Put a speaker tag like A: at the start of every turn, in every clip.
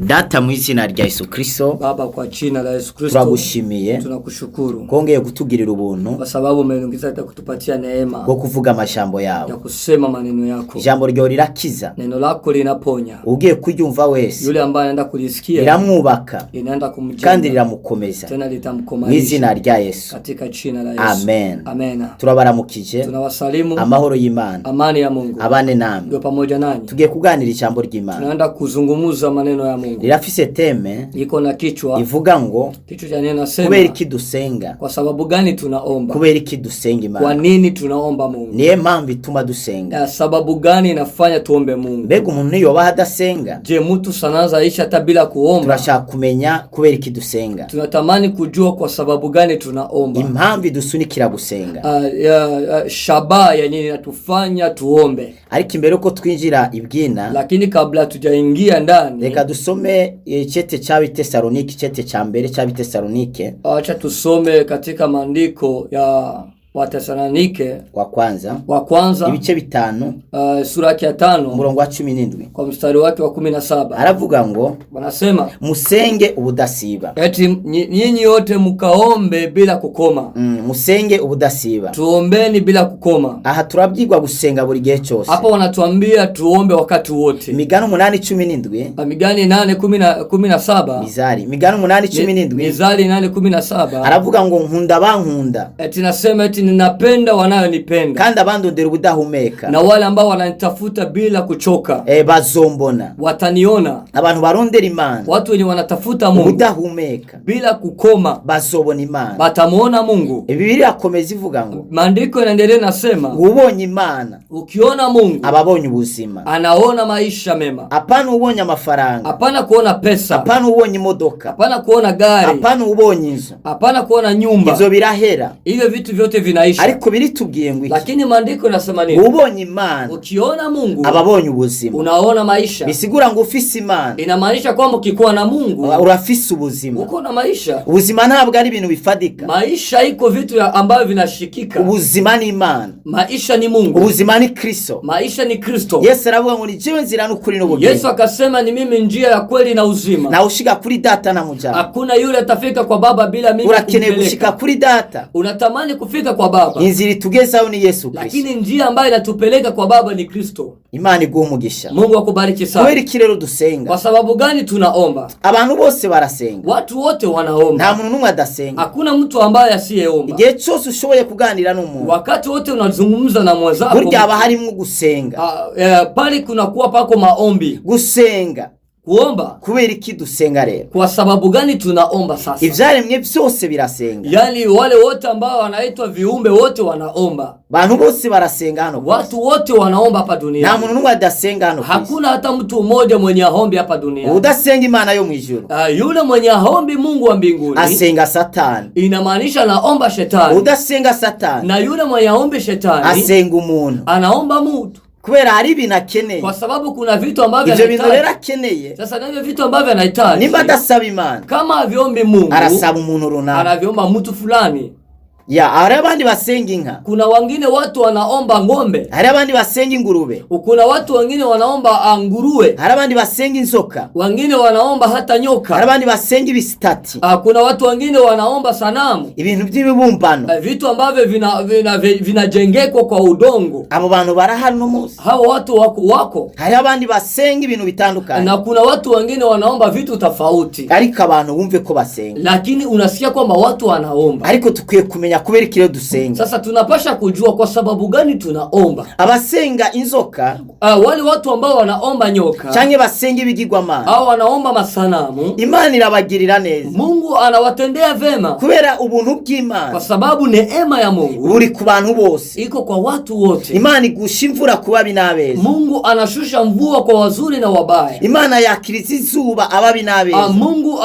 A: Data mu izina rya Yesu Kristo,
B: Baba, kwa jina la Yesu Kristo
A: turagushimiye
B: tunakushukuru
A: kongeye kutugirira ubuntu
B: kwa sababu umeongeza hata kutupatia neema
A: bwo kuvuga amajambo yawe.
B: ya kusema maneno yako.
A: Ijambo ryawe rirakiza,
B: Neno lako linaponya.
A: ugiye kuryumva wese
B: Yule ambaye anaenda kulisikia
A: riramwubaka
B: linaenda
A: kandi
B: kumjenga
A: riramukomeza
B: tena
A: mu
B: litamkomalisha
A: izina rya Yesu.
B: katika jina la Yesu.
A: Amen.
B: Amena.
A: Turabaramukije,
B: Tunawasalimu,
A: amahoro y'Imana
B: amani ya Mungu
A: abane namwe.
B: ndio pamoja nanyi.
A: Tugiye kuganira ijambo ry'Imana
B: Tunaenda kuzungumza maneno ya Mungu,
A: rirafise teme
B: iko na kichwa,
A: ivuga ngo
B: kichwa cha neno
A: kubera
B: nasema,
A: iki dusenga,
B: kwa sababu gani tunaomba?
A: kubera iki dusenga
B: Kwa
A: Imana,
B: nini tunaomba Mungu?
A: niye mpamvu ituma dusenga.
B: Sababu gani inafanya tuombe Mungu?
A: Mbega umuntu niyobaho adasenga?
B: Je, mtu sanaanza ishi hata bila kuomba?
A: Turashaka kumenya kubera iki dusenga,
B: Tunatamani kujua kwa sababu gani tunaomba.
A: impamvu idusunikira gusenga.
B: Shabaha yenye inatufanya tuombe.
A: Ariko imbere yuko twinjira ibwina,
B: Lakini kabla tujaingia ndani,
A: reka dusome icete c'abitesalonike, icete ca mbere c'abitesalonike
B: acha tusome katika maandiko ya Watesalonike
A: wa kwanza
B: wa kwanza
A: ibice 5
B: sura yake ya 5
A: umurongo wa 17,
B: kwa mstari wake wa 17
A: aravuga ngo
B: wanasema
A: musenge ubudasiba.
B: eti nyinyi yote mkaombe bila kukoma.
A: Musenge ubudasiba.
B: Tuombeni bila kukoma.
A: Aha turabyigwa gusenga buri gihe cyose.
B: Hapa wanatuambia tuombe wakati wote.
A: Imigani 8:17,
B: Migani 8:17,
A: Mizari Migani 8:17
B: Mizali 8:17
A: aravuga ngo nkunda bankunda
B: eti nasema eti ninapenda wanayonipenda
A: kandi abandondera ubudahumeka
B: na wale ambao wananitafuta bila kuchoka
A: bazombona.
B: wataniona.
A: Abantu barondera Imana
B: Watu wenye wanatafuta Mungu
A: ubudahumeka
B: bila kukoma
A: bazobona Imana.
B: watamuona Mungu.
A: Bibiliya irakomeza ivuga ngo
B: Maandiko yanaendelea nasema,
A: ubonye Imana
B: ukiona Mungu
A: ababonye ubuzima,
B: anaona maisha mema,
A: apana ubonye amafaranga,
B: hapana kuona pesa,
A: apana ubonye imodoka,
B: hapana kuona gari,
A: apana ubonye inzu,
B: hapana kuona nyumba.
A: ivyo birahera.
B: Hivyo vitu vyote vinaisha,
A: Ariko biritubwiye ngo iki?
B: lakini maandiko yanasema nini?
A: Ubonye Imana
B: Ukiona Mungu
A: ababonye ubuzima.
B: unaona maisha.
A: Bisigura ngo ufise Imana
B: Inamaanisha kwamba ukikuwa na Mungu
A: urafise ubuzima.
B: uko na maisha.
A: Ubuzima ntabwo ari ibintu bifadika,
B: Maisha iko vitu ambavyo vinashikika.
A: ubuzima ni Imana,
B: Maisha ni Mungu,
A: ubuzima ni Kristo.
B: maisha ni Kristo.
A: Yesu aravuga ngo ni jewe nzira n'ukuri n'ubugingo,
B: Yesu akasema ni mimi njia ya kweli na uzima,
A: nawe ushika kuri data na mujana.
B: hakuna yule atafika kwa Baba bila mimi
A: Urakeneye gushika
B: kumpeleka.
A: kuri data,
B: Unatamani kufika kwa Baba,
A: inzira itugezaho ni Yesu Kristo.
B: lakini njia ambayo inatupeleka kwa Baba ni Kristo.
A: Imana iguhe umugisha.
B: Mungu akubariki
A: Kubera
B: sana.
A: iki rero dusenga?
B: Kwa sababu gani tunaomba?
A: Abantu bose barasenga,
B: Watu wote
A: nta
B: wanaomba,
A: muntu n'umwe adasenga.
B: hakuna mtu ambaye asiyeomba.
A: Igihe cyose ushoboye kuganira n'umuntu,
B: Wakati wote unazungumza na mwenzako,
A: burya haba harimwo gusenga.
B: Pale kunakuwa pako maombi,
A: Gusenga
B: kuomba.
A: kubera iki dusenga rero?
B: Kwa sababu gani tunaomba sasa?
A: Ivyaremwe byose birasenga,
B: Yaani wale wote ambao wanaitwa viumbe wote wanaomba,
A: abantu bose barasenga hano ku isi.
B: watu wote wanaomba hapa
A: Nta
B: duniani.
A: muntu n'umwe adasenga hano ku isi.
B: Hakuna hata mtu mmoja mwenye aombi hapa duniani.
A: Udasenga Imana yo mw'ijuru
B: Yule mwenye aombi Mungu wa mbinguni
A: asenga Satani,
B: inamaanisha anaomba shetani,
A: udasenga Satani
B: na yule mwenye aombi shetani
A: asenga umuntu,
B: anaomba mtu,
A: kubera hari ibintu akeneye.
B: kwa sababu kuna vitu ambavyo
A: Ivyo bintu rero
B: anahitaji.
A: akeneye,
B: Sasa navyo vitu ambavyo anahitaji,
A: nimba adasaba Imana
B: kama aviombi Mungu
A: arasaba umuntu runaka.
B: anaviomba mtu fulani.
A: Ya, hari abandi basenga inka,
B: Kuna wengine watu wanaomba ng'ombe,
A: hari abandi basenga ingurube,
B: kuna watu wengine wanaomba nguruwe,
A: hari abandi basenga inzoka,
B: wengine wanaomba hata
A: hari
B: nyoka.
A: abandi basenga ibisitati,
B: Kuna watu wengine wanaomba sanamu,
A: ibintu by'ibibumbano.
B: Vitu ambavyo vinajengekwa kwa udongo.
A: Abo bantu barahari uno munsi.
B: Hao watu wako
A: Hari abandi basenga ibintu bitandukanye,
B: na kuna watu wengine wanaomba vitu tofauti,
A: ariko abantu bumve ko basenga.
B: lakini unasikia kwamba watu wanaomba.
A: Ariko tukwiye kumenya kubera iki rero dusenga.
B: Sasa tunapasha kujua kwa sababu gani tunaomba.
A: Abasenga inzoka
B: Wale watu ambao wanaomba nyoka
A: canke basenga ibigirwamana,
B: au wanaomba masanamu,
A: Imana irabagirira neza
B: Mungu anawatendea vema,
A: kubera ubuntu
B: kwa
A: bw'Imana
B: sababu neema ya Mungu
A: buri ku bantu bose.
B: iko kwa watu wote.
A: Imana igusha imvura ku babi n'abeza,
B: Mungu anashusha mvua kwa wazuri na wabaya.
A: Imana yakiriza izuba ababi n'abeza,
B: Mungu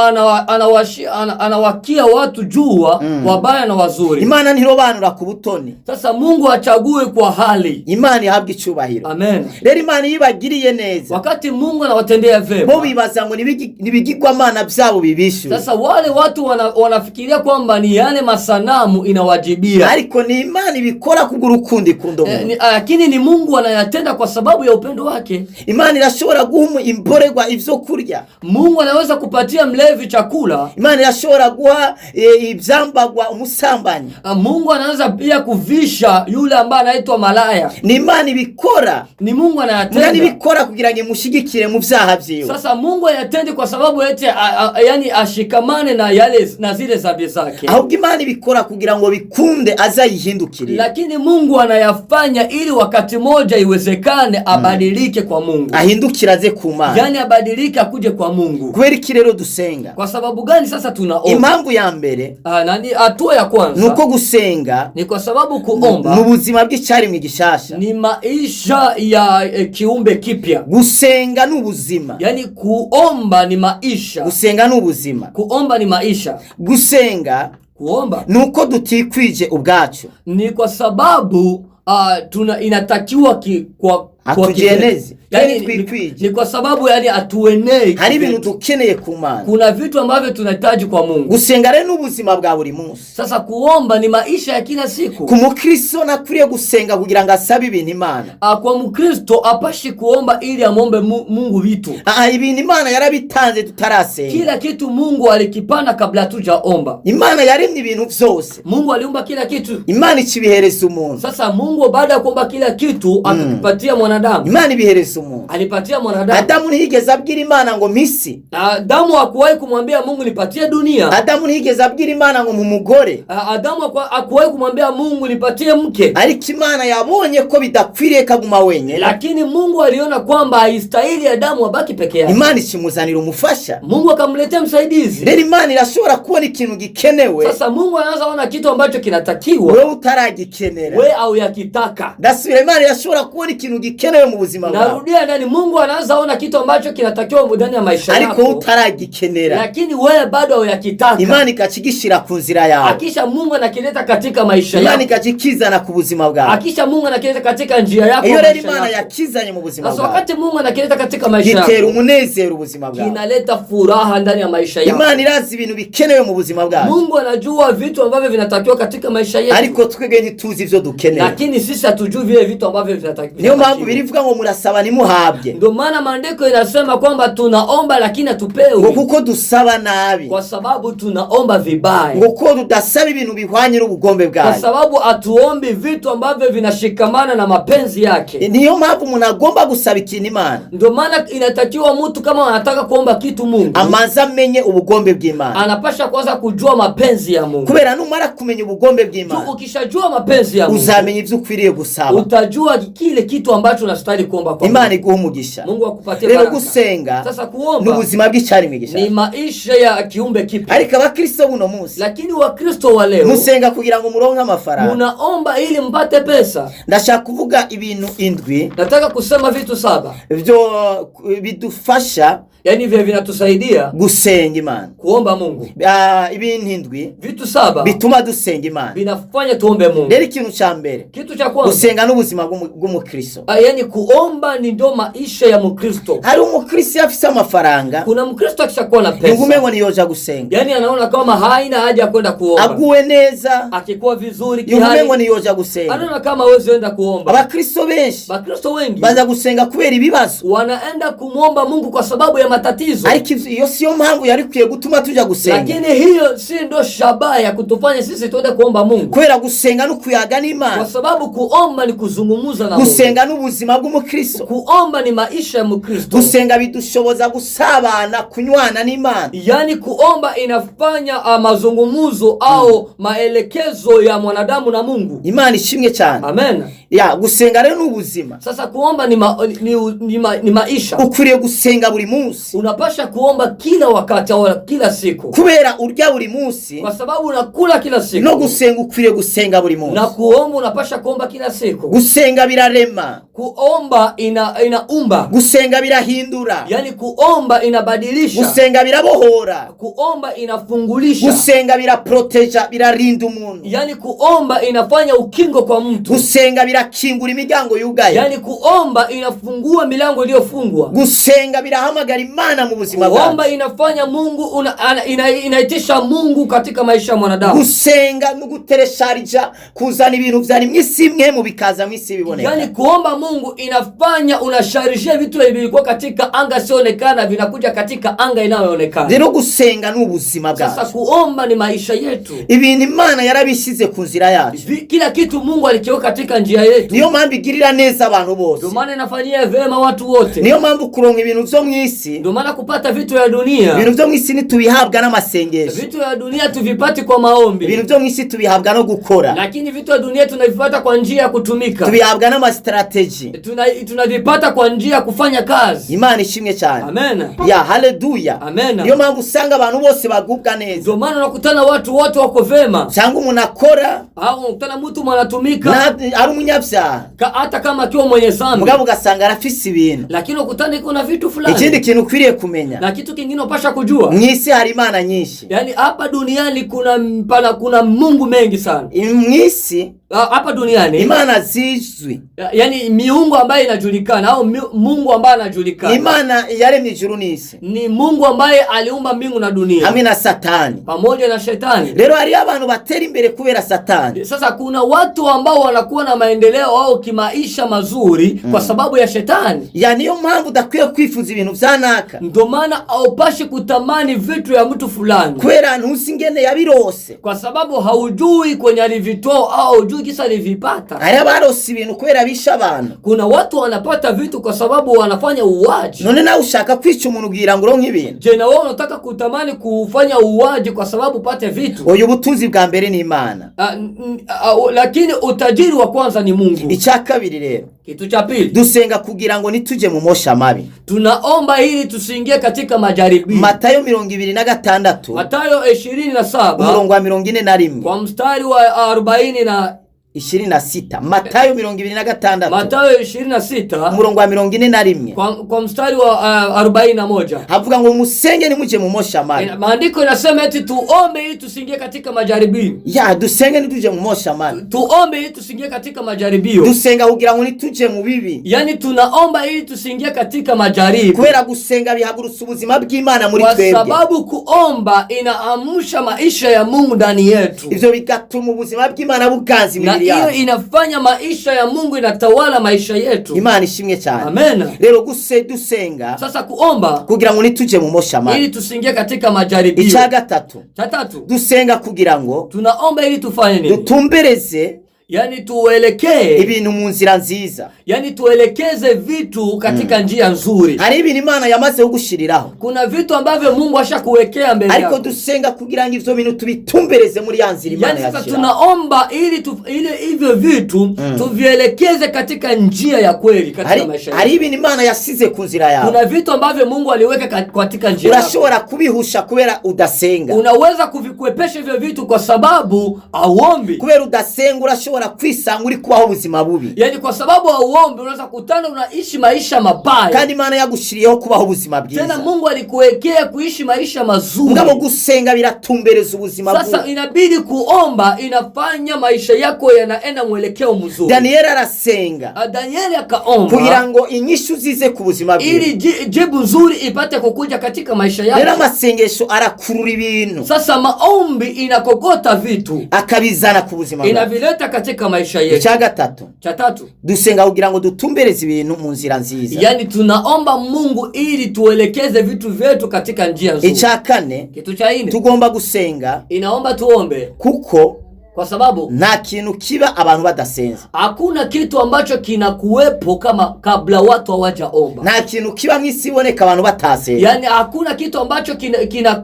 B: anawakia watu jua wabaya na wazuri.
A: Imana ntirobanura ku butoni.
B: Sasa Mungu hachague kwa hali.
A: Imana ihabwa icubahiro.
B: Amen.
A: Rero Imana iyo ibagiriye neza,
B: Wakati Mungu anawatendea
A: bo
B: vema,
A: bibaza ngo nibigirwamana byabo bibishyura.
B: Sasa wale watu wanafikiria kwamba ni yale masanamu inawajibia.
A: Ariko ni Imana ibikora kubw'urukundo ikunda umuntu.
B: Lakini ni Mungu anayatenda kwa sababu ya upendo wake.
A: Imana irashobora guha imborerwa ibyo kurya.
B: Mungu anaweza kupatia mlevi chakula.
A: Imana irashobora guha ibyambagwa umusambanyi.
B: Mungu anaweza pia kuvisha yule ambaye anaitwa malaya.
A: Ni Imana ibikora.
B: Ni Mungu
A: Mwana
B: anayatenda.
A: ibikora kugira ngo imushyigikire mu byaha byiwe.
B: Sasa Mungu ayatendi kwa sababu eti yani ashikamane na yale na zile zambi zake,
A: Ahubwo Imana ibikora kugira ngo bikunde azayihindukirire.
B: Lakini Mungu anayafanya ili wakati moja iwezekane abadilike kwa Mungu,
A: Ahindukire aze ku Mana.
B: Yani abadilike akuje kwa Mungu.
A: Kubera iki rero dusenga?
B: Kwa sababu gani sasa tunaomba?
A: Impamvu ya mbere
B: Nani, hatua ya
A: ni
B: kwanza
A: uko gusenga
B: ni kwa sababu
A: ni
B: kuomba
A: ubuzima bw'icyaremwe gishasha.
B: Ni maisha ya kiumbe kipya.
A: Gusenga ni ubuzima.
B: Yaani kuomba ni maisha.
A: Gusenga ni ubuzima.
B: Kuomba ni maisha.
A: Gusenga
B: Kuomba
A: ni uko tutikwije ubwacu.
B: Ni kwa sababu tuna inatakiwa kwa
A: Hatujienezi.
B: Yani,
A: Yani twikwije.
B: ni kwa sababu yani hatuenei
A: Hari ibintu
B: kivitu.
A: dukeneye ku Mana.
B: Kuna vitu ambavyo tunahitaji kwa Mungu.
A: Gusenga rero ni ubuzima bwa buri munsi.
B: Sasa kuomba ni maisha ya kila siku.
A: Ku mukristo nakwiriye gusenga kugira ngo asabe ibintu Imana.
B: Kwa Mkristo apashi kuomba ili amwombe Mungu vitu.
A: Ibintu Imana yarabitanze tutarasenga.
B: Kila kitu Mungu alikipanda kabla hatujaomba.
A: Imana yaremye ibintu byose.
B: Mungu aliumba kila kitu.
A: Imana ikibihereza umuntu.
B: Sasa Mungu baada ya kuumba kila kitu akakipatia mwanadamu.
A: Imana ibihereza umuntu.
B: Alipatia mwanadamu.
A: Adamu ntiyigeze abwira Imana ngo misi.
B: Adamu hakuwahi kumwambia Mungu nipatie dunia.
A: Adamu ntiyigeze abwira Imana ngo mu mugore.
B: Adamu hakuwahi kumwambia Mungu nipatie mke.
A: Ariko Imana yabonye ko bidakwiriye kaguma wenyine.
B: Lakini Mungu aliona kwamba haistahili Adamu abaki peke yake.
A: Imana ikimuzanira umufasha.
B: Mungu akamletea msaidizi.
A: Rero Imana irashobora kubona ikintu gikenewe
B: Sasa Mungu anaweza ona kitu ambacho kinatakiwa
A: wowe utaragikenera.
B: we au yakitaka.
A: Ndasubira, Imana irashobora kubona ikintu gikenewe mu buzima bwawe,
B: Narudia ndani, Mungu anaweza ona kitu ambacho kinatakiwa ndani ya maisha
A: ariko wowe
B: yako,
A: utaragikenera.
B: Lakini wewe bado hauyakitaka.
A: Imana ikakigishira ku nzira yawe.
B: Akisha Mungu anakileta katika maisha
A: Imana
B: yako.
A: ikakikizana ku buzima bwawe.
B: Akisha Mungu anakileta katika njia yako.
A: Iyo rero
B: Maisha
A: Imana
B: yako.
A: yakizanye mu buzima
B: Sasa
A: bwawe,
B: wakati Mungu anakileta katika maisha
A: gitera
B: yako,
A: umunezero ubuzima bwawe.
B: Kinaleta furaha ndani ya maisha yako.
A: Imana irazi ibintu bikenewe mu buzima bwacu,
B: Mungu anajua vitu ambavyo vinatakiwa katika maisha yetu,
A: ariko twebwe ntituzi ivyo dukeneye.
B: Lakini sisi hatujui vile vitu ambavyo
A: Niyo mpamvu
B: vinatakiwa.
A: birivuga ngo murasaba ntimuhabwe,
B: Ndio maana maandiko inasema kwamba tunaomba lakini
A: ngo
B: hatupewi,
A: kuko dusaba nabi,
B: kwa sababu tunaomba vibaya,
A: ngo kuko tudasaba ibintu bihwanye n'ubugombe
B: kwa
A: bwayo.
B: sababu hatuombi vitu ambavyo vinashikamana na mapenzi yake.
A: Niyo mpamvu umuntu agomba gusaba ikintu Imana,
B: Ndio maana inatakiwa mtu kama anataka kuomba kitu Mungu,
A: amanze amenye ubugombe bw'Imana,
B: anapasha kwanza kujua mapenzi ya Mungu.
A: Kubera numara kumenya ubugombe
B: Tu
A: bw'Imana,
B: ukishajua mapenzi ya Mungu,
A: uzamenya ibyo ukwiriye gusaba.
B: Utajua kile kitu ambacho unastahili kuomba kwa
A: Imana
B: Mungu.
A: iguha umugisha.
B: Mungu akupatie
A: Rero
B: baraka.
A: gusenga
B: Sasa
A: ni
B: kuomba
A: ubuzima bw'icyaremwe gishasha.
B: Ni maisha ya kiumbe kipya.
A: Ariko abakristo buno munsi
B: Lakini Wakristo wa leo
A: musenga kugira ngo muronke amafaranga.
B: Munaomba ili mpate pesa.
A: Ndashaka kuvuga ibintu indwi
B: Nataka kusema vitu 7
A: byo bidufasha
B: yaani vile vinatusaidia
A: gusenga Imana.
B: kuomba Mungu.
A: Ibintu indwi
B: Vitu 7
A: bituma dusenga Imana.
B: Vinafanya tuombe Mungu.
A: Rero ikintu cya mbere,
B: Kitu cha kwanza,
A: gusenga n'ubuzima bw'umukristo.
B: Yaani kuomba ni ndio maisha ya Mkristo.
A: Hari umukristo iyo afise amafaranga,
B: Kuna Mkristo akishakuwa na
A: yumva
B: pesa,
A: umengo niyoja gusenga.
B: yaani anaona kama haina haja ya kwenda kuomba.
A: Aguwe neza,
B: Akikuwa vizuri
A: yumva umengo
B: kihali,
A: niyoja gusenga.
B: anaona kama hawezi enda kuomba.
A: Abakristo benshi
B: Bakristo wengi
A: baza gusenga kubera ibibazo,
B: wanaenda kumwomba Mungu kwa sababu ya matatizo,
A: ariko iyo siyo mpamvu yari ikwiye gutuma tuja gusenga.
B: Lakini hiyo si ndo shabaha ya kutufanya sisi tuende kuomba Mungu,
A: Kubera gusenga no kuyaga
B: kwa
A: n'Imana.
B: sababu kuomba ni kuzungumza na Mungu.
A: Gusenga n'ubuzima bw'umukristo.
B: Kuomba ni maisha ya Mkristo.
A: Gusenga bidushoboza gusabana, kunywana n'Imana.
B: Yaani kuomba inafanya mazungumzo au maelekezo ya mwanadamu na Mungu.
A: Imana ishimwe cyane.
B: Amen.
A: Ya gusenga rero ni ubuzima.
B: Sasa kuomba ni, ma, ni, ni, ma, ni maisha.
A: Ukwiriye gusenga buri munsi.
B: Unapasha kuomba kila wakati au kila siku,
A: Kubera urya buri munsi,
B: kwa sababu unakula kila siku,
A: no gusenga ukwiriye gusenga buri munsi.
B: Na kuomba unapasha kuomba kila siku.
A: Gusenga birarema.
B: Kuomba inaumba.
A: Gusenga birahindura.
B: Yani kuomba inabadilisha.
A: Gusenga birabohora.
B: Kuomba inafungulisha.
A: Gusenga biraproteja, birarinda umuntu.
B: Yani kuomba inafanya ukingo kwa mtu.
A: Gusenga birakingura imiryango yugaye.
B: Yani kuomba inafungua milango iliyofungwa.
A: Gusenga birahamagara Imana mu buzima
B: Kuomba
A: bwacu.
B: Inafanya Mungu inaitisha Mungu katika maisha ya mwanadamu.
A: Gusenga no guteresharija, kuzana ibintu vyari mw'isi imwe mu bikaza mw'isi biboneka.
B: Yani kuomba Mungu inafanya unasharishia vitu vilikuwa katika anga sionekana vinakuja katika anga inayoonekana.
A: Rero gusenga ni ubuzima
B: Sasa
A: bwacu.
B: Kuomba ni maisha yetu.
A: Ibintu Imana yarabishyize ku nzira yacu.
B: Kila kitu Mungu alikiweka katika njia yetu.
A: Niyo mpamvu igirira neza abantu bose.
B: Ndio maana inafanyia vyema watu wote.
A: Niyo mpamvu kuronka ibintu vyo mw'isi,
B: Ndio maana kupata vitu ya dunia,
A: ibintu vyo mw'isi ntitubihabwa n'amasengesho.
B: Vitu ya dunia tuvipati kwa maombi,
A: Ibintu vyo mw'isi tubihabwa no gukora.
B: Lakini vitu ya dunia tunavipata kwa njia ya kutumika.
A: Tubihabwa n'amastrategy.
B: Tunavipata kwa njia ya kufanya kazi.
A: Imana ishimwe cyane.
B: Amen.
A: Ya haleluya.
B: Amen.
A: Niyo mpamvu usanga abantu bose bagubwa neza,
B: Ndio maana unakutana watu wote wako vema,
A: cyangwa umuntu akora
B: au unakutana mtu mwanatumika
A: ari umunyabyaha,
B: hata kama akiwa mwenye dhambi,
A: mugabo ugasanga arafise ibintu.
B: Lakini ukutana iko na vitu fulani.
A: Ikindi kintu ukwiriye kumenya,
B: Na kitu kingine upasha kujua,
A: mu isi hari imana nyinshi.
B: Yaani hapa duniani kuna Mungu mengi sana.
A: Mu isi
B: Hapa duniani
A: imana zizwi,
B: yaani miungu ambayo inajulikana au Mungu ambaye anajulikana
A: Imana yaremye ijuru n'isi
B: ni Mungu ambaye aliumba mbingu na dunia
A: hamwe na Satani.
B: Pamoja na shetani.
A: Rero hariyo abantu batera imbere kubera Satani.
B: Sasa kuna watu ambao wanakuwa na maendeleo au kimaisha mazuri kwa sababu ya shetani.
A: Ya niyo mpamvu udakwiye kwifuza ibintu vya naka,
B: Ndio maana haupashi kutamani vitu ya mtu fulani,
A: kubera ntuzi ingene yabirose.
B: Kwa sababu haujui kwenye alivitoa au haujui kisa alivipata.
A: Hari abarose ibintu kubera bishe abantu.
B: Kuna watu wanapata vitu kwa sababu wanafanya uuaji.
A: None nawe ushaka kwica umuntu ubwira ngo uronke ibintu?
B: Je, na wewe unataka kutamani kufanya uuaji kwa sababu upate vitu?
A: Oya, ubutunzi bwa mbere ni Imana.
B: Lakini utajiri wa kwanza ni Mungu.
A: Icya kabiri rero,
B: Kitu cha pili,
A: dusenga kugira ngo ntitujye mu mosha mabi.
B: Tunaomba ili tusiingie katika majaribio.
A: Matayo 26,
B: Mathayo 27,
A: umurongo wa 41.
B: Kwa mstari wa 40 na
A: 26, Matayo 26,
B: Mathayo 26,
A: umurongo wa 41,
B: kwa mstari wa 41.
A: Havuga ngo musenge ntimujye mu mosha mabi.
B: Maandiko inasema eti tuombe ili tusiingie katika majaribio.
A: Ya dusenge ntitujye mu mosha mabi.
B: Tuombe ili tusiingie katika majaribio.
A: Dusenga kugira ngo ntitujye mu bibi.
B: Yaani tunaomba ili tusiingie katika majaribu.
A: Kubera gusenga bihagurutsa ubuzima bw'Imana muri
B: Kwa
A: twebwe.
B: Sababu kuomba inaamsha maisha ya Mungu ndani yetu.
A: Ivyo bigatuma ubuzima bw'Imana buganza
B: Na
A: imibiri
B: hiyo
A: yacu.
B: Inafanya maisha ya Mungu inatawala maisha yetu.
A: Imana ishimwe cyane.
B: Amen.
A: Rero guse dusenga
B: Sasa kuomba
A: kugira ngo ntitujye mu mosha mabi.
B: Ili tusiingie katika majaribio.
A: Icya gatatu,
B: Cha tatu,
A: dusenga kugira ngo
B: tunaomba ili tufanye nini?
A: Dutumbereze
B: Yaani tuelekee,
A: ibintu mu nzira nziza.
B: Yaani tuelekeze vitu katika njia nzuri.
A: Hari ibintu Imana yamaze kugushiriraho,
B: Kuna vitu ambavyo Mungu ashakuwekea mbele
A: ariko
B: yako.
A: dusenga kugira ngo ivyo bintu tubitumbereze muri ya nzira Imana
B: Yaani sasa
A: yashyiraho.
B: Tunaomba ili hivyo vitu tuvielekeze katika njia ya kweli katika
A: Hari
B: maisha
A: hari
B: yetu.
A: ibintu Imana yasize ku nzira yawe.
B: Kuna vitu ambavyo Mungu aliweka katika njia yako.
A: Urashobora kubihusha kubera udasenga.
B: Unaweza kuvikwepesha hivyo vitu kwa sababu hauombi.
A: Kubera udasenga urashobora kwisanga uri kubaho ubuzima bubi,
B: Yaani kwa sababu hauombi unaweza kutana unaishi maisha mabaya.
A: Kandi Imana yagushiriyeho kubaho ubuzima
B: Tena
A: bwiza.
B: Mungu alikuwekea kuishi maisha mazuri.
A: Mugabo gusenga biratumbereza ubuzima
B: Sasa
A: bwiza.
B: Inabidi kuomba inafanya maisha yako yanaenda mwelekeo mzuri.
A: Daniyeli arasenga
B: Danieli akaomba
A: kugira ngo inyishu zize ku buzima bwiwe.
B: Ili jibu nzuri ipate kukuja katika maisha
A: Rero
B: yako.
A: Amasengesho arakurura ibintu,
B: Sasa maombi inakokota vitu,
A: akabizana ku buzima bwawe.
B: Inavileta katika maisha yetu.
A: Icya gatatu,
B: Cha tatu,
A: dusenga kugira ngo dutumbereze ibintu mu nzira nziza.
B: Yaani tunaomba Mungu ili tuelekeze vitu vyetu katika njia nzuri.
A: Icya kane,
B: Kitu cha nne,
A: tugomba gusenga
B: inaomba tuombe
A: kuko
B: Kwa sababu
A: nta kintu kiba abantu badasenze.
B: Hakuna kitu ambacho kinakuwepo kama kabla watu hawajaomba.
A: Nta kintu kiba mu isi iboneka abantu batasenze.
B: Yaani hakuna kitu ambacho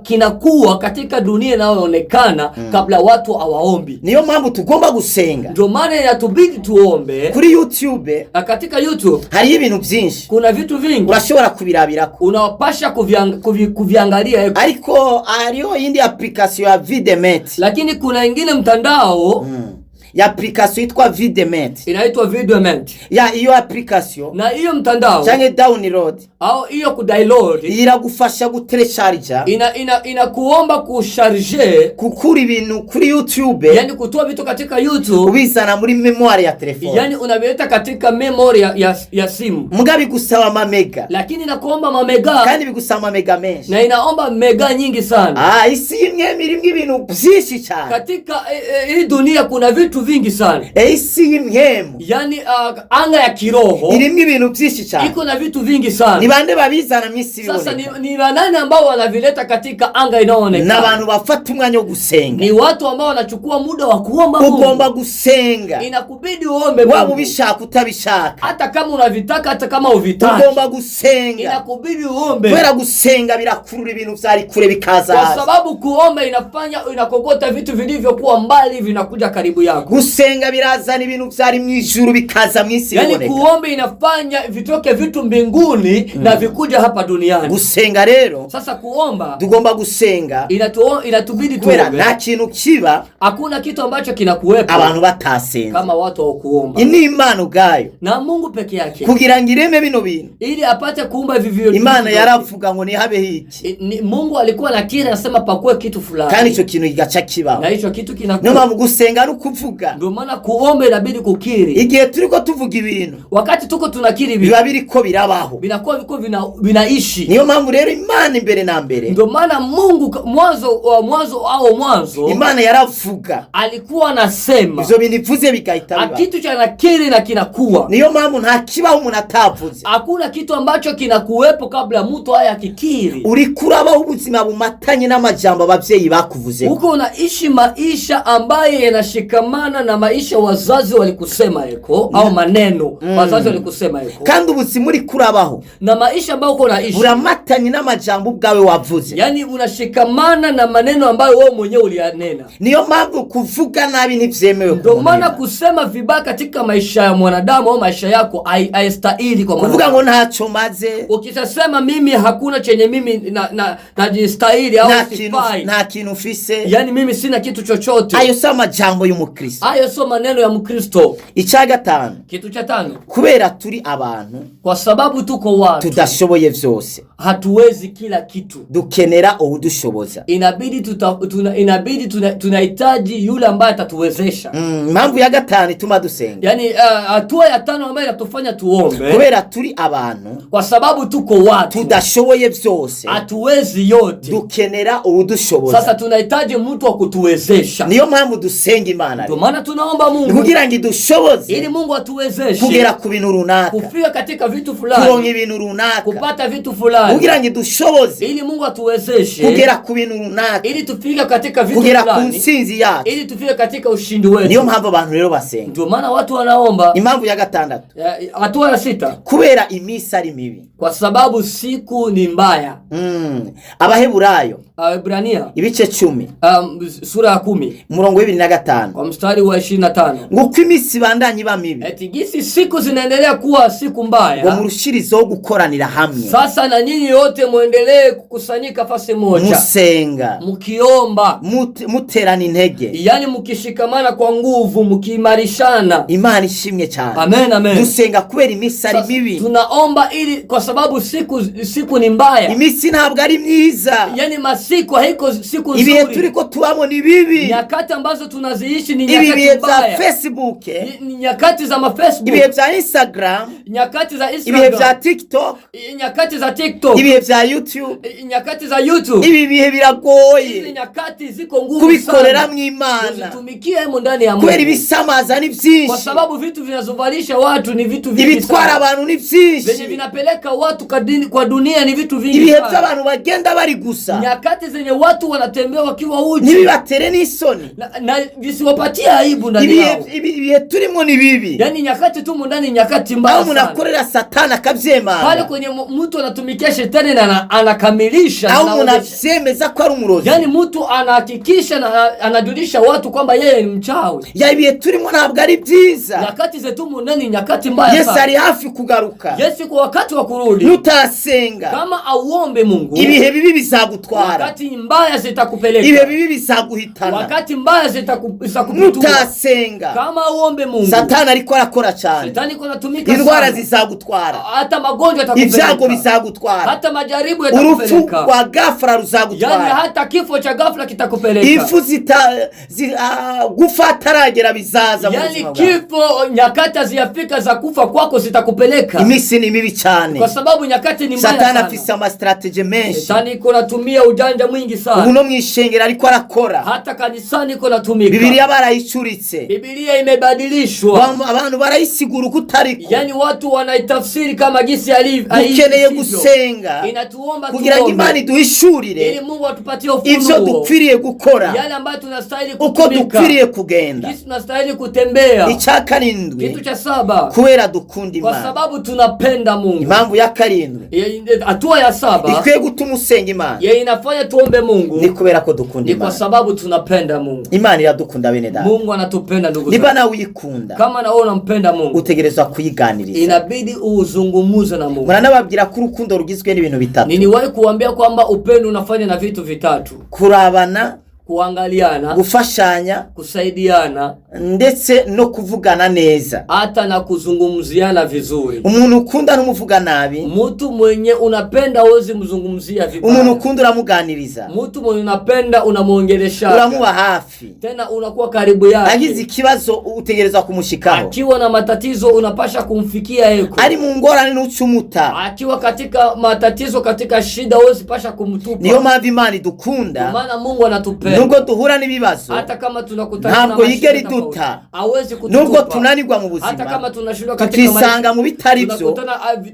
B: kinakuwa kina katika dunia inayoonekana kabla watu hawaombi.
A: Niyo mpamvu tugomba gusenga.
B: Ndio maana inatubidi tuombe.
A: Kuri YouTube
B: Na katika YouTube
A: hariho ibintu byinshi
B: kuna vitu vingi
A: urashobora kubirabirako,
B: unawapasha kuviangalia eko.
A: Ariko hariho iyindi application ya Videment.
B: Lakini kuna ingine mtandao
A: Ya application yitwa Videment.
B: Inaitwa Videment.
A: Ya iyo application
B: Na hiyo mtandao
A: canke download
B: au hiyo kudownload
A: iragufasha gutelecharja
B: ina inakuomba kucharger,
A: gukura ibintu kuri YouTube,
B: yani kutoa vitu katika YouTube,
A: ubizana muri mémoire ya telefone.
B: Yani unavileta katika memory ya simu.
A: Muga bigusaba amamega,
B: Lakini inakuomba mamega,
A: kandi bigusaba amamega menshi.
B: Na inaomba mega nyingi sana.
A: Ah, isi y'imwemu irimwo ibintu byinshi cyane.
B: Katika hii dunia kuna vitu vingi sana.
A: Isi y'imwemu
B: Yani anga ya kiroho
A: irimwo ibintu byinshi cyane.
B: Iko na vitu vingi sana.
A: Ni bande babizana mu isi
B: Sasa ni,
A: biboneka?
B: ni wanani ambao wanavileta katika anga inayoonekana?
A: N'abantu bafata umwanya wo gusenga.
B: Ni watu ambao wanachukua muda wa kuomba
A: Ugomba
B: Mungu.
A: Gusenga,
B: Inakubidi uombe
A: waba
B: Mungu.
A: Ubishaka utabishaka.
B: Hata kama unavitaka, hata kama uvitaki,
A: Ugomba gusenga,
B: inakubidi uombe,
A: kubera gusenga birakurura ibintu vyari kure bikaza
B: kwa
A: hafi.
B: Sababu kuomba inafanya inakokota vitu vilivyokuwa mbali vinakuja karibu yako.
A: Gusenga birazana ibintu vyari mu ijuru bikaza mu isi
B: Yaani
A: biboneka.
B: kuomba inafanya vitoke vitu mbinguni na vikuja hapa duniani.
A: Gusenga rero,
B: Sasa kuomba
A: tugomba gusenga
B: inatubidi
A: kubera
B: tuombe.
A: Nta kintu kiba
B: Hakuna kitu ambacho kinakuwepo
A: abantu batasenze.
B: Kama watu hawakuomba.
A: Ni Imana ubwayo
B: Na Mungu peke yake
A: kugira ngo ireme bino bintu,
B: ili apate kuumba hivi vitu
A: Imana
B: vyote.
A: Yaravuga ngo nihabeho iki,
B: Mungu alikuwa nakiri anasema pakuwe kitu fulani,
A: kandi icyo kintu kigaca kibaho.
B: Na hicho kitu
A: Niyo
B: kinakuwa.
A: mpamvu gusenga ari ukuvuga.
B: Ndio maana kuomba inabidi kukiri.
A: Igihe turiko tuvuga ibintu,
B: Wakati tuko tunakiri vitu,
A: biba biriko birabaho.
B: Vinakuwa viko vinaishi.
A: Niyo mpamvu rero Imana imbere na mbere,
B: Ndio maana Mungu mwanzo wa mwanzo au mwanzo
A: Imana yaravuga,
B: alikuwa anasema,
A: ivyo bintu ivuze bigahita biba.
B: Kitu cha nakiri na kinakuwa.
A: Niyo mpamvu nta kibaho umuntu atavuze.
B: Hakuna kitu ambacho kinakuwepo kabla mtu haya akikiri.
A: Uriko urabaho ubuzima bumatanye n'amajambo abavyeyi bakuvuze.
B: Huko unaishi maisha ambaye yanashikamana na maisha wazazi walikusema eko au maneno wazazi walikusema eko,
A: Kandi ubuzima uriko urabaho
B: na maisha ambayo uko unaishi,
A: buramatanye n'amajambo ubwawe wavuze.
B: Yani unashikamana na maneno ambayo wewe mwenyewe uliyanena.
A: Niyo mpamvu kuvuga nabi ntivyemewe ku
B: Ndio
A: muntu
B: maana
A: w'Imana.
B: Kusema vibaya katika maisha ya mwanadamu au maisha yako haistahili kwa
A: Kuvuga
B: mwanadamu.
A: Ngo ntacyo maze,
B: Ukishasema mimi hakuna chenye mimi najistahili au
A: nta kintu,
B: sifai,
A: nta kintu ufise,
B: yani mimi sina kitu chochote,
A: ayo si amajambo y'umukristo.
B: Hayo sio maneno ya Mkristo.
A: Icya gatanu,
B: Kitu cha tano,
A: kubera turi abantu
B: kwa sababu tuko watu
A: tudashoboye vyose,
B: hatuwezi kila kitu,
A: dukenera uwudushoboza.
B: Inabidi tunahitaji yule ambaye atatuwezesha.
A: Impamvu ya gatanu ituma dusenga,
B: Yaani hatua ya tano ambayo inatufanya tuombe,
A: kubera turi abantu
B: kwa sababu tuko watu
A: tudashoboye vyose,
B: hatuwezi yote,
A: dukenera uwudushoboza.
B: Sasa tunahitaji mtu wa kutuwezesha.
A: Niyo mpamvu dusenga Imana,
B: Ndio maana tunaomba
A: ni
B: Mungu
A: kugira ngo idushoboze
B: ili Mungu atuwezeshe
A: kugera ku bintu runaka,
B: kufika katika vitu
A: kuronka
B: fulani,
A: ibintu runaka,
B: kupata vitu fulani,
A: kugira ngo idushoboze
B: ili Mungu atuwezeshe
A: kugera ku bintu runaka,
B: ili tufike katika vitu
A: kugera ku
B: fulani,
A: ntsinzi yacu.
B: Ili tufike katika ushindi
A: Niyo
B: wetu.
A: mpamvu abantu rero basenga.
B: Ndio maana watu wanaomba.
A: Impamvu ya gatandatu,
B: Hatua ya sita,
A: kubera iminsi ari mibi.
B: Kwa sababu siku ni mbaya.
A: Abaheburayo
B: Waebrania
A: ibice 10,
B: sura ya 10
A: umurongo wa 25,
B: kwa mstari wa 25,
A: ngo uko iminsi ibandanya iba mibi,
B: eti gisi siku zinaendelea kuwa siku
A: ngo
B: mbaya,
A: murushirizeho gukoranira hamwe,
B: sasa na nyinyi yote mwendelee kukusanyika fasi moja,
A: musenga,
B: mkiomba,
A: muterana intege.
B: Yani mkishikamana kwa nguvu, mkiimarishana.
A: Imana ishimwe cyane.
B: Amen, amen.
A: Dusenga kubera iminsi ari
B: Sasa,
A: mibi.
B: tunaomba ili kwa sababu siku ni mbaya.
A: Iminsi ntabwo ari myiza.
B: Yani masiku haiko siku
A: Ibihe
B: nzuri.
A: turiko tubamo ni bibi.
B: Nyakati ambazo tunaziishi ni
A: Ibi bihe
B: nyakati
A: bya
B: mbaya.
A: Facebook,
B: Ni nyakati za mafacebook,
A: ibihe bya Instagram,
B: nyakati za
A: ibihe bya
B: Instagram,
A: TikTok,
B: nyakati za TikTok,
A: ibihe bya YouTube,
B: nyakati za YouTube.
A: Ibi bihe
B: Hizi
A: biragoye
B: nyakati ziko ngumu
A: kubikoreramo
B: sana
A: Imana,
B: kuzitumikia hemo ndani ya
A: kubera
B: Mungu,
A: ibisamaza ni
B: kwa
A: byinshi,
B: sababu vitu vinazovalisha watu ni vitu vingi
A: ibitwara
B: sana,
A: abantu ni
B: vyenye
A: byinshi,
B: vinapeleka watu kadini, kwa dunia ni vitu vingi
A: ibihe
B: sana.
A: by'abantu bagenda bari gusa.
B: Nyakati Nyakati zenye watu wanatembea wakiwa uchi
A: Ntibibatere n'isoni.
B: na visiwapatie aibu ndani
A: Ibihe
B: yao.
A: ibihe turimo ni bibi.
B: Yaani nyakati tumo ndani, nyakati
A: Aho
B: mbaya
A: umuntu
B: sana,
A: akorera Satani
B: pale
A: akabyemanga,
B: kwenye mtu anatumikia shetani na anakamilisha na
A: aho umuntu
B: anaonyesha.
A: abyemeza ko ari umurozi.
B: Yaani mtu anahakikisha na anajulisha watu kwamba yeye ni mchawi.
A: Ya, ibihe turimo ntabwo ari byiza.
B: Nyakati zetu ndani, nyakati mbaya
A: Yesu
B: sana.
A: ari hafi kugaruka.
B: Yesu kwa wakati wa kurudi,
A: Nutasenga,
B: kama auombe Mungu,
A: ibihe bibi bizagutwara,
B: wakati mbaya
A: ibihe
B: zitakupeleka,
A: bibi bizaguhitana.
B: Wakati mbaya zitakupitua.
A: Nutasenga,
B: Kama auombe Mungu,
A: Satani ariko arakora cyane.
B: Shetani iko natumika
A: Indwara
B: sana.
A: zizagutwara,
B: Hata magonjwa
A: ibyago
B: yatakupeleka,
A: bizagutwara,
B: hata majaribu
A: urupfu
B: yatakupeleka,
A: rwa gafura
B: yaani
A: ruzagutwara,
B: hata kifo cha ghafla kitakupeleka.
A: Ifu zita gufa ataragera bizaza mu
B: Yaani
A: buzima bwawe.
B: kifo, nyakati haziyafika za kufa kwako zitakupeleka,
A: Iminsi ni mibi cyane.
B: kwa sababu nyakati ni mbaya
A: Satani
B: sana.
A: afise amasitrategi menshi.
B: Shetani iko natumia ujanja mwingi
A: Ubu
B: sana,
A: no mu ishengero ariko arakora.
B: Hata kanisani iko natumika.
A: Bibiliya barayicuritse.
B: Biblia imebadilishwa,
A: Abantu barayisigura uko utariko.
B: Yaani watu wanaitafsiri kama jinsi
A: Dukeneye
B: isivyo.
A: Gusenga
B: Inatuomba
A: kugira ngo
B: tuombe
A: Imana iduhishurire
B: ili Mungu atupatie
A: ibyo
B: ufunuo
A: dukwiriye gukora,
B: yale ambayo tunastahili
A: uko
B: kutumika,
A: dukwiriye kugenda.
B: jinsi tunastahili kutembea.
A: Icya karindwi,
B: Kitu cha saba,
A: kubera dukunda
B: kwa
A: Imana.
B: sababu tunapenda Mungu.
A: Impamvu ya karindwi
B: Hatua ya saba
A: ikwiye gutuma usenga Imana
B: ye inafanya tuombe Mungu
A: ni kubera ko dukunda
B: ni kwa
A: Imana.
B: sababu tunapenda Mungu.
A: Imana iradukunda, bene data.
B: Mungu anatupenda, ndugu
A: Niba
B: zangu.
A: nawe uyikunda,
B: Kama na wewe unampenda Mungu,
A: utegerezwa kuyiganiriza.
B: Inabidi uzungumuze na Mungu.
A: Muranababwira ko urukundo rugizwe n'ibintu bitatu:
B: Niliwahi kuambia kwamba upendo unafanya na vitu vitatu:
A: kurabana,
B: kuangaliana,
A: gufashanya,
B: kusaidiana,
A: ndetse no kuvugana neza.
B: Hata na kuzungumziana vizuri.
A: Umuntu ukunda ntumuvuga nabi.
B: Mtu mwenye unapenda huwezi mzungumzia
A: Umuntu
B: vibaya.
A: ukunda uramuganiriza,
B: Mtu mwenye unapenda unamwongelesha,
A: uramuba hafi.
B: Tena unakuwa karibu
A: Agize
B: yake.
A: ikibazo utegerezwa kumushikaho.
B: Akiwa na matatizo unapasha kumfikia yeko.
A: Ari mu ngorane ntucumuta.
B: Akiwa katika matatizo, katika shida, huwezi pasha kumtupa.
A: Niyo mpamvu Imana
B: Ndio
A: idukunda,
B: maana Mungu anatupenda,
A: nubwo duhura n'ibibazo,
B: hata kama tunakutana na
A: ntabwo
B: mashida
A: yigera
B: tofauti,
A: iduta.
B: hawezi
A: Nubwo
B: kututupa.
A: tunanirwa mu
B: Hata
A: buzima,
B: kama tunashindwa katika maisha,
A: tukisanga mu bitari byo,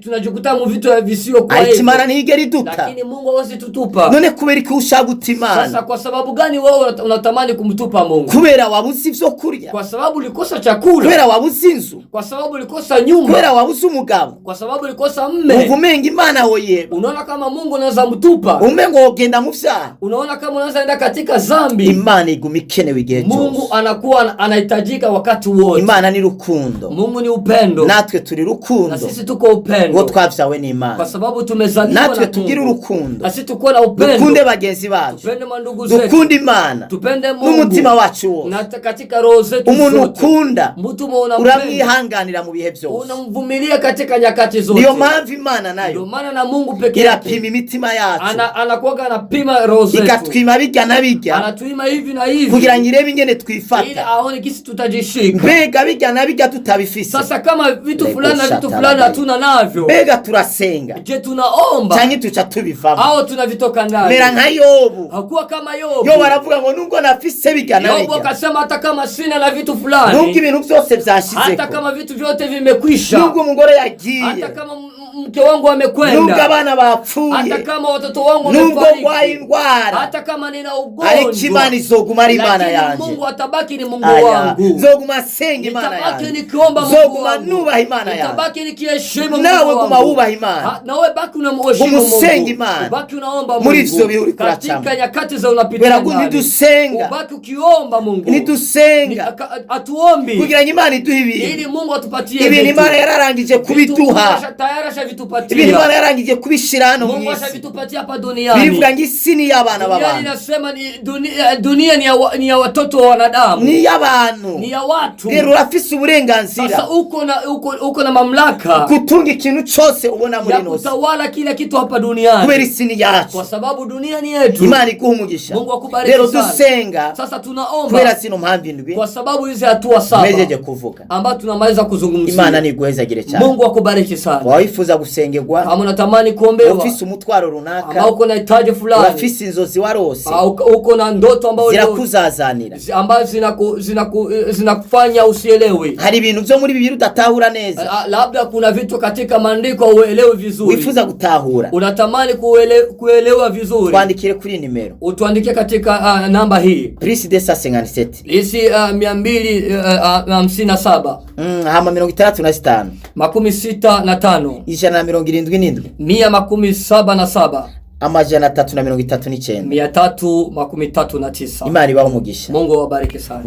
B: tunajikuta mu vitu visio kwa
A: ariko
B: hivyo,
A: Imana ntiyigera iduta.
B: Lakini Mungu hawezi tutupa.
A: None kubera ko ushaka guta
B: Sasa
A: Imana?
B: kwa sababu gani wewe unatamani kumtupa Mungu?
A: Kubera wabuze ibyo kurya,
B: Kwa sababu ulikosa chakula,
A: kubera wabuze inzu,
B: kwa sababu ulikosa nyumba,
A: kubera wabuze umugabo,
B: kwa sababu ulikosa
A: wumva
B: mme.
A: umenga Imana woyeba,
B: Unaona kama Mungu unaweza mtupa,
A: umenga wogenda mu vyaha.
B: Unaona kama unaweza enda katika zambi.
A: Imana iguma ikenewe igihe
B: Mungu
A: cyose.
B: anakuwa anahitajika wakati wote.
A: Imana ni rukundo.
B: Mungu ni upendo,
A: Natwe turi
B: na
A: rukundo
B: sisi tuko
A: ngo
B: upendo
A: twabyawe n'Imana.
B: Kwa sababu tumezaliwa
A: Natwe
B: na
A: tugire
B: Mungu.
A: urukundo,
B: Na sisi tukuwe na upendo,
A: dukunde bagenzi bacu,
B: tupende mandugu zetu,
A: dukunde Imana
B: tupende Mungu
A: n'umutima wacu wose.
B: Na katika roho zetu
A: Umuntu
B: zote.
A: ukunda
B: Mtu mwenye unampenda
A: uramwihanganira mu bihe byose.
B: Unamvumilia katika nyakati zote.
A: Niyo mpamvu Imana
B: Ndio
A: nayo
B: maana na Mungu peke yake
A: irapima imitima yacu,
B: anakuwaga anapima roho zetu,
A: ikatwima bijya na bijya
B: anatuima hivi na hivi
A: kugira ngo irebe ingene
B: ili
A: twifata.
B: aone gisi tutajishika.
A: Mbega bijya na bijya tutabifise,
B: Sasa kama vitu
A: Lego
B: fulani na vitu
A: shata
B: fulani
A: labai.
B: hatuna navyo,
A: mbega turasenga
B: je, tunaomba
A: cyangwa tuca tubivamo?
B: Au tunavitoka
A: Mera
B: ndani?
A: nka Yobu.
B: Hakuwa kama Yobu.
A: Yobu aravuga ngo nubwo nafise bijya na
B: Yobu
A: bijya,
B: akasema hata kama sina na vitu
A: nubwo
B: fulani,
A: ibintu byose
B: hata
A: byashizeko,
B: kama vitu vyote vimekwisha,
A: nubwo umugore yagiye,
B: hata kama mke wangu
A: nubwo
B: amekwenda,
A: abana bapfuye,
B: hata kama watoto wangu
A: nubwo ndwaye
B: wamefariki,
A: indwara,
B: hata kama nina
A: ariko Imana
B: ugonjwa,
A: izoguma ari Imana
B: lakini
A: yanjye.
B: Mungu atabaki ni Mungu
A: Aya,
B: wangu.
A: nzoguma nsenga Imana
B: Nitabaki
A: yanjye,
B: nikiomba Mungu
A: nzoguma
B: wangu.
A: nubaha Imana yanjye.
B: Nitabaki nikiheshimu Mungu
A: Nawe guma
B: wangu.
A: wubaha Imana.
B: Nawe baki unamheshimu
A: Umusenga
B: Mungu.
A: Imana.
B: Ubaki unaomba
A: Muri
B: Mungu.
A: ivyo bihe uriko uracamo.
B: Katika nyakati za unapitia
A: Kubera ko
B: ndani.
A: ntidusenga,
B: Ubaki ukiomba Mungu.
A: ntidusenga
B: Atuombi
A: kugira ngo Imana iduhe
B: ili
A: ibintu.
B: Mungu atupatie
A: Ibintu
B: vitu.
A: Imana yararangije
B: Vitu Mungu
A: kubiduha,
B: tayari ashavitupatia.
A: ibintu Imana yarangije kubishira hano mu
B: Mungu
A: isi.
B: ashavitupatia hapa duniani.
A: Birivuga ngo isi ni iy'abana
B: Duniani
A: b'abantu,
B: inasema ni dunia ni ya watoto wa wanadamu.
A: ni iy'abantu.
B: Ni ya watu.
A: Rero urafise uburenganzira
B: Sasa uko na mamlaka
A: gutunga ikintu cyose ubona muri
B: ya
A: ino si,
B: kutawala kila kitu hapa duniani,
A: kubera isi ni yacu.
B: Kwa sababu dunia ni yetu.
A: Imana iguha umugisha.
B: Mungu akubariki
A: Rero
B: sana.
A: dusenga
B: Sasa tunaomba
A: kubera zino mpamvu indwi
B: kwa sababu hizi hatua saba
A: mpejeje kuvuga.
B: ambazo tunamaliza
A: Imana
B: kuzungumzia.
A: niguhezagire cyane.
B: Mungu akubariki sana.
A: Wawifuza Urifuza gusengerwa,
B: Kama unatamani kuombewa,
A: ufise umutwaro runaka,
B: ambao uko na hitaji fulani,
A: urafise inzozi warose
B: au uko na ndoto ambayo
A: zirakuzazanira,
B: ambazo zinakufanya usielewe.
A: Hari ibintu vyo muri Bibiliya udatahura neza,
B: Labda kuna vitu katika maandiko hauelewi vizuri,
A: wifuza gutahura,
B: unatamani kuelewa vizuri,
A: twandikire kuri nimero
B: utuandikie katika namba hii
A: plus 257
B: isi 257
A: hama 65
B: 65
A: 177
B: 177
A: 339.
B: 339.
A: Imana ibahe umugisha.
B: Mungu awabariki sana.